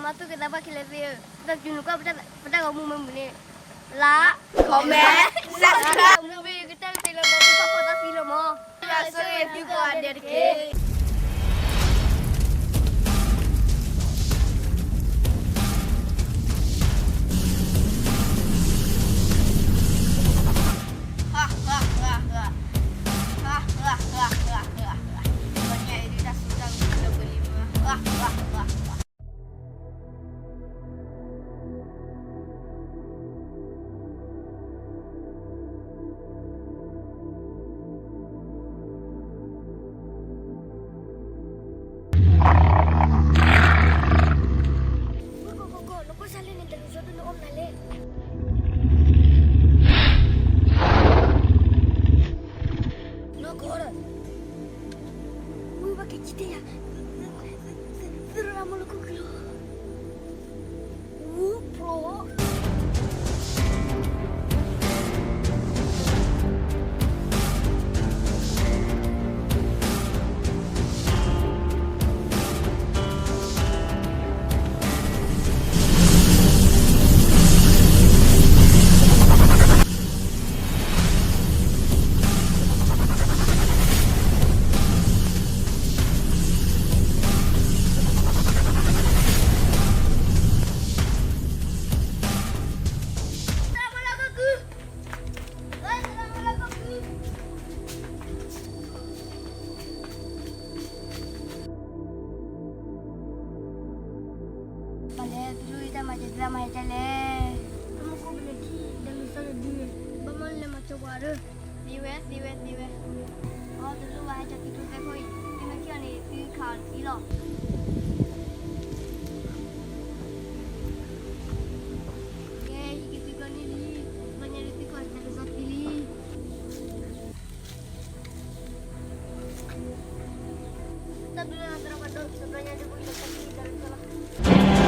အသုကသးပှၢ်ခဲလၢာ်သ့ၣ်ဧၢ, ပတၢ်စူၤနုာ်ကွၢ်ပတၢ်ဂီၤမူမ့ၢ်မုာ်န့ၣ်, like, comment, subscribe မ့ၢ်ကတၢၢ်တသ့လၢၤမ့ၢ် ပဖီၣ်ဖီၣ်တၢ်သံလၢၤမ့ၢ်, ယွၤဆိၣ်ဂ့ၤသုကိးဂၤဒဲးတက့ၢ်. နီၢ်ကီၢ်ဒီး ဝံၤဘၣ်က့ၤကံတဲယၤ, သရၣ်မုၣ်လၢခိၣ်ကျၢၢ်, ဝူဖျိ ပလဲၤသရူးအံၤတၢ်မၤစၢၤသရၣ်မၤဟဲတဲလဲၣ်, တမ့ၢ်ကိးပလဲၤထံၣ်ဒီးမုၢ်ဆ့ၣ်တဒု, ဘၣ်မနုၤလဲၤမၤစၢၤပှၤဒီး, သ့ဝဲ သ့ဝဲ သ့ဝဲ, အီ တလိၣ်ဘၣ်ဟဲကၠီသံကျိသဲခိၣ်အံၤ, မ့မ့ၢ်ထံၣ်အီၤန့ၣ် သုခးအီၤတသံလီၤ. ကဲ ဟံးက့ၤသုကျိန့ၣ်လံ, ဘျီညါဒုးသုကီၢ်တၢ်ကစီၣ်သံလံ. တၢ်ဘျုးလီၤသရၣ်ပှၤဒိၣ်, တဘျီညါဒုးပကလဲၤခီဖျိတၢ်ကစီၣ်လီၤ.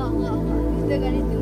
သုသ့ၣ်ဂၤန့ၣ်သု